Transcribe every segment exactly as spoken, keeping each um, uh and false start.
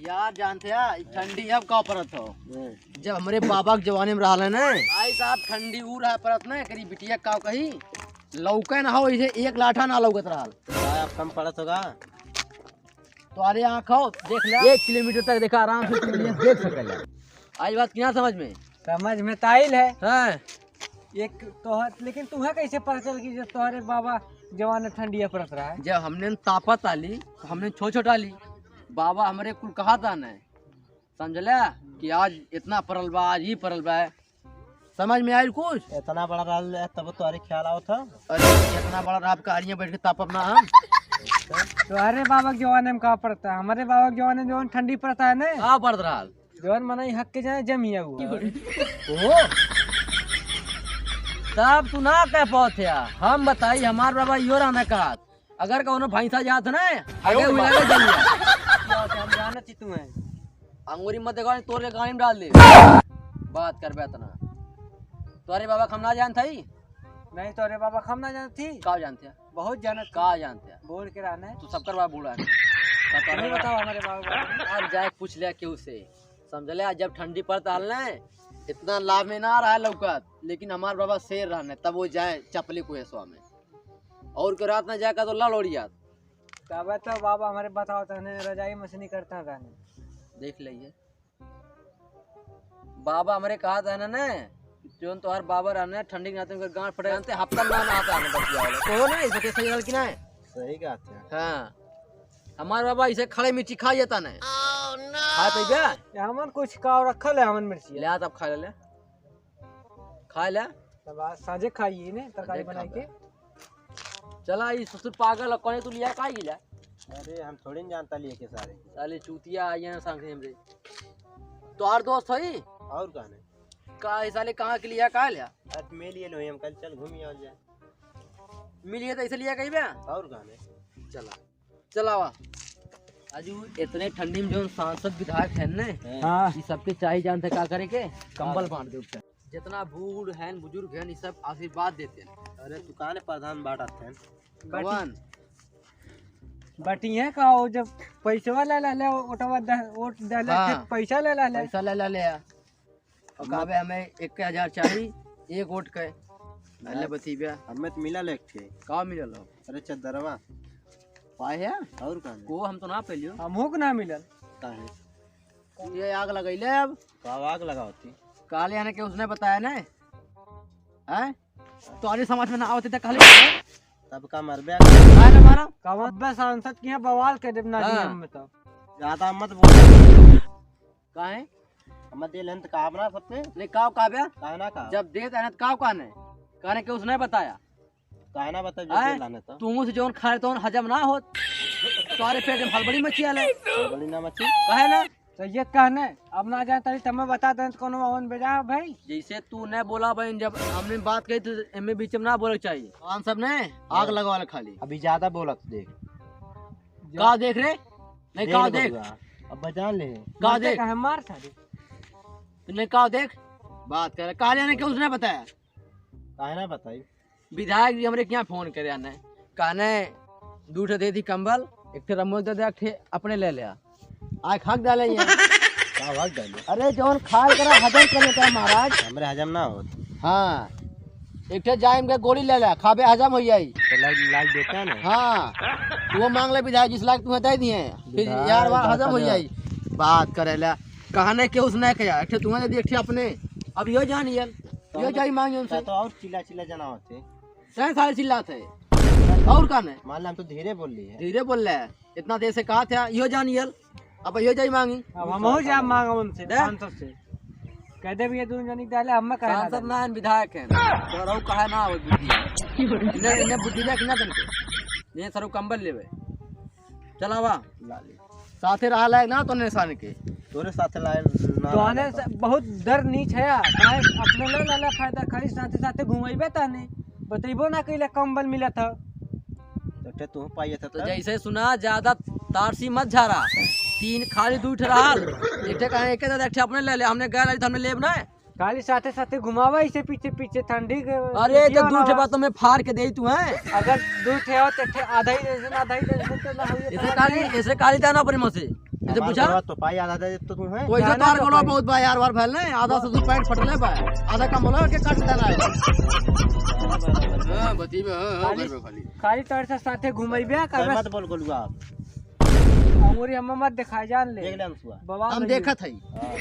यार जानत ह, ई ठंडी अब का परत हो? हम्म। जब हमरे बाबा के जमाने में रहल है ना, भाई साहब, ठंडी ऊ रहा परत ना, करी बिटिया का कही, लौके ना हो, इसे एक लाठा ना लौकत रहल। भाई, अब कम परत होगा। तो अरे आँख हो, देख ले, एक किलोमीटर तक देखा, आराम से तू ये देख सकल है। आई बात कि ना समझ में? समझ में त आइल है। हाँ। एक तोहर, लेकिन तुहे कैसे पता चल कि जब तोहरे बाबा जवान ठंडिया परत रहा है? जब हमने तापत आली, तो हमने छोट छोट आली, बाबा हमरे कुल कहा था न, समझला कि आज इतना परल बा, आज ही परल बा। समझ में आइल कुछ? इतना बड़ा रहल है, तब तोहरे ख्याल आवत था। अरे, इतना बड़ा रहा, आपका आड़िया बैठ के तापब ना हम। तोहरे बाबा के जमाने में का पड़ता है? हमारे बाबा के जमाने में जवन ठंडी पड़ता है ना, का पड़त रहा? जवन मनई हक के जाए, जमिया हुआ। ओ, तब तू ना कह पावत है। हम बताई, हमार बाबा यो रहना कहत, अगर कौनो भैंसा जात ना, आगे हुई लगे जमिया। हम जानत ही तू है। अंगूरी मत देखो, तोड़ के गाड़ी में डाल दे। बात करबे इतना। तोरे बाबा के हम ना जानत हई? नहीं, तोरे बाबा के हम ना जानत ही। का जानत है? बहुत जानत ही। का जानत है? बूढ़ के रहने। तू सबकर बाबा बूढ़ा है। का तोरे नहीं बाबा? बताओ हमारे बाबा के बारे में। आज जाए पूछ लिया केहू से। समझले, आज जब ठंडी पड़त रहल ने, इतना लाभ में ना रहा लौकत, लेकिन हमार बाबा शेर रहने, तब वो जाए चपली कुहेसवा में। और के रात ना जाए का तो लड़ ओड़ियात। तबे तो बाबा हमारे बताओ तने रजाई मसनी करता रहने। देख लेइए। बाबा हमरे कहा था ना, ना, जोन तोहार बाबा रहने, ठंडी के नाते उनकर गांठ फटे रहते, हफ्ता ना नहाता है बचिया वाला। तो हो ना, इसे कैसे यार कि ना? सही बात है। हाँ। हमार बाबा इसे खड़े मिर्ची खा जाता ना। खा पइबे? ये हमन कुछ का रखल है, हमन मिर्ची। ले आ तब खा ले, ले। खा ले। तब आज साँझे खाइए ने, तरकारी साँझे बनाई खाबे। के। चला, ई ससुर पागल है, कहीं तू लिया काहे गिला? अरे, हम थोड़ी न जानता लिए के सारे। साले चूतिया आई हैं संग हमरे। तोहार दोस्त हई? और कौन है? का, ई साले कहाँ के लिया, का लिया? आज मिल ये लो, हम कल चल घूम आओ जाए। मिलिए तो इसे लिया कहीं बे? और कौन है? चला। चलावा। आजू इतने ठंडी में जौन सांसद विधायक हैं ने, हाँ। ई सबके चाही जानते का करे के? कंबल बांध दे ऊपर। जितना बूढ़ हैं, बुजुर्ग हैं, ई सब आशीर्वाद देते हैं। अरे तू काहे ने प्रधान बांटत हैं? कौन? बटी है का, वो जब पैसवा ले ले, वोटवा दे, वोट दे ले, हाँ। फिर पैसा ले ले। पैसा ले ले। और हम कहबे हमें एक हजार चाही, एक वोट के। अल्लाह बतीबिया। हमें तो मिलल एक ठे। का मिलल हो? अरे चद्दरवा। पाए है? और का नहीं? वो हम तो ना पहलियो। हमहू को ना मिलल। काहे? ये आग लगैले अब। का आग लगावती? काले आने के उसने बताया ना। हैं? तो आने समझ में ना आवते तो काले। तब का मरबे? काहे ना मारा? कब अब्बे सांसद की है बवाल कर देना हाँ। हम तो। ज्यादा मत बोल। काहे? हम दिल हन त का बना सबके? नहीं, काव का बे? काहे ना का? जब देत हन त काव का नहीं? कहने के उसने बताया। काहे ना बताई, जब आए? दिल हन त? तुम से जौन खाए तौन हजम ना होत। तोरे पेट में हड़बड़ी मचिया ले। हड़बड़ी ना मची। काहे ना? तो ये कहने, अब ना जाए तभी तब मैं बता दें त कोनो अवन बेजा भाई। जैसे तू न बोला बहन, जब हमने बात कही तो एमे बीच में ना बोले के चाहिए। पान सब ने आग हाँ। लगवा ले खाली। अभी ज्यादा बोलत देख। का देख रे? नहीं, देख का देख? बबुआ, अब बजान ले। का मरते देख? काहे मार सारे? तूने का देख? बात करे। काले ने के उसने बताया? काहे ना बताई? विधायक जी हमरे किहाँ फोन करे आने। कहने, "दू ठे दे दी कंबल, एक ठे रमोज दे दे, एक ठे अपने ले ले आ।" आए खाक डाले ये। का भाग डाले? अरे जौन खाल करा हजम कर लेता है महाराज। हमरे हजम ना होत। हाँ। एक ठे जाइम के गोली ले ले, खाबे हजम हो जाई। तो लाइक, लाइक देता है ना? हाँ। वो मांग ले विधायक, जिस लायक तुम्हें दे दिए। फिर विधायक यार वार हजम हो धन्यवाद। जाई। बात करे ला। कहने के उसने कहा, एक ठे तुम्हें दे दी, एक ठे अपने। अब यो जान ये, यो जाई मांगी उनसे। तो और चिल्ला चिल्ला जना होते। तैं साले चिल्लात है। और का नहीं? मान ला हम तो धीरे बोल रही है। धीरे बोल रहे हैं। इतना देर से कहा था, यो जान यल। अब यो जाई मांगी। अब हम हो जा मांगा उनसे, दे। सांसद से। कह दे भैया, दोनों जनी डाले, हम में कहे ना सांसद डाले। ना है, विधायक है। तो रहू कहे ना हो बुद्धि। इन्हें, इन्हें बुद्धि ना, कितना दिन के? ये सरू कंबल लेवे। चलावा। ला ले। साथे रहा लायक ना तो निशान के। तोरे साथे लायक ना तो आने रहल से बहुत दर नीच है यार। काहे अपने ले लाला फायदा खाली साथे साथे घुमाइबे ताने। बतैबो ना कइले कंबल मिलत ह। तो ठे तू पाइए था तो तब। जैसे सुना ज्यादा तारसी मत झारा। तीन खाली दू ठे रहल। एक ठे कहे एक दादा एक ठे अपने ले ले। हमने गैर आई तो हमने लेब ना। खाली साथे साथे घुमावा इसे पीछे पीछे ठंडी के अरे, तो दू ठे बात तो मैं फाड़ के दे तू है। अगर दू ठे हो तो ठे आधा ही दे दे, आधा ही दे दे, तो ना होई। इसे खाली, इसे खाली जाना पड़े मसे। इधर हमार बुझा। गोड़वा तो पाई आधा दे तो तू है। वैसे जाना तोहार तो गोड़वा पाई। बहुत बा यार, बार फैल नहीं, आधा से तू पैंट फटले बा, आधा कम होला के काट देना है। हाँ, बती में, हाँ, हाँ, खाली, घर में खाली। खाली तोर से साथे घुमैबे कर, बस। मत बोल गोलुआ। अंगूरी हमें मत दिखाए, जान ले। देख ले अंशुआ। बवाल हम होई। देखत हई। हाँ।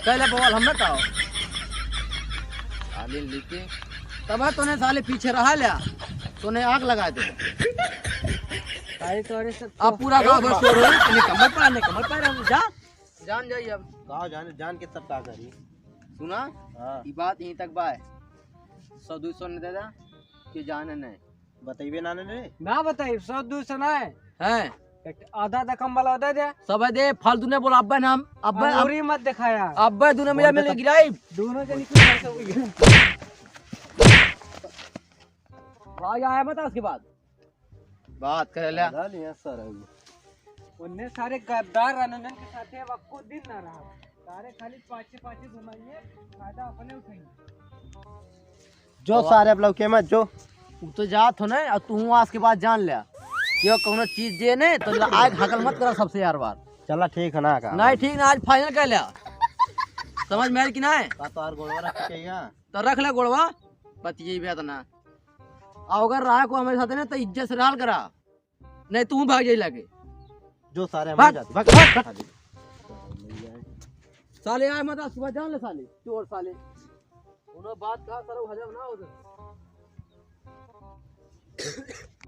कहले बवाल हमें का हो? साले लेके तब है तोने साले पीछे रहा ल्या, तोने आग लगा दे। साले तोरे से अब पूरा गाँव भर शोर हो, ने कमर पर, ने कमर पर, हम जा। जान जाई अब। का जान, जान के तब का करी? सुना? हाँ। ई बात यहीं तक बा। सौ दो सौ ने दे दा, कि जाने नहीं। बतइबे ना ने रे। ना बताई, सौ दो सौ ना है। हैं? एक आधा दे कम वाला दे दे। सब है दे, फालतू ने बोला, अब्बे नाम, अब्बे, अब अंगूरी मत दिखाया। अब्बे दोनों में बोल मिल दे गिराई। दोनों जनी कुछ ऐसा हुई है। भाई आया मत उसके बाद। बात कर ले। पता नहीं है सर है ये। उन्ने सारे गद्दार रनंदन के साथे अब अक्को दिन ना रहा। सारे खाली पाछे पाछे घुमाइए, फायदा अपने उठाइए। जो तो सारे अब लौके मत जो। उ तो जात हो ना, और तू आज के बाद जान ले। यो कौनो चीज जे ने, तो ला आग हकल मत करा सबसे यार बार। चला ठीक है ना का। नहीं ठीक ना, आज final कर ले। समझ में आइल कि नहीं? का तो आर गोड़वा रख के कहिया? तो रख ले गोड़वा, बतिये बात ना। और अगर रहा को हमारे साथ ना, तो इज्जत से रहल करा। नहीं, तू भाग जाई लागे। जो सारे हम भाग, जाते। भाग, भाग। साले आए मत, सुबह जान ले साले, चोर साले। उन्होंने बात कहा, साला हजम ना हो सके।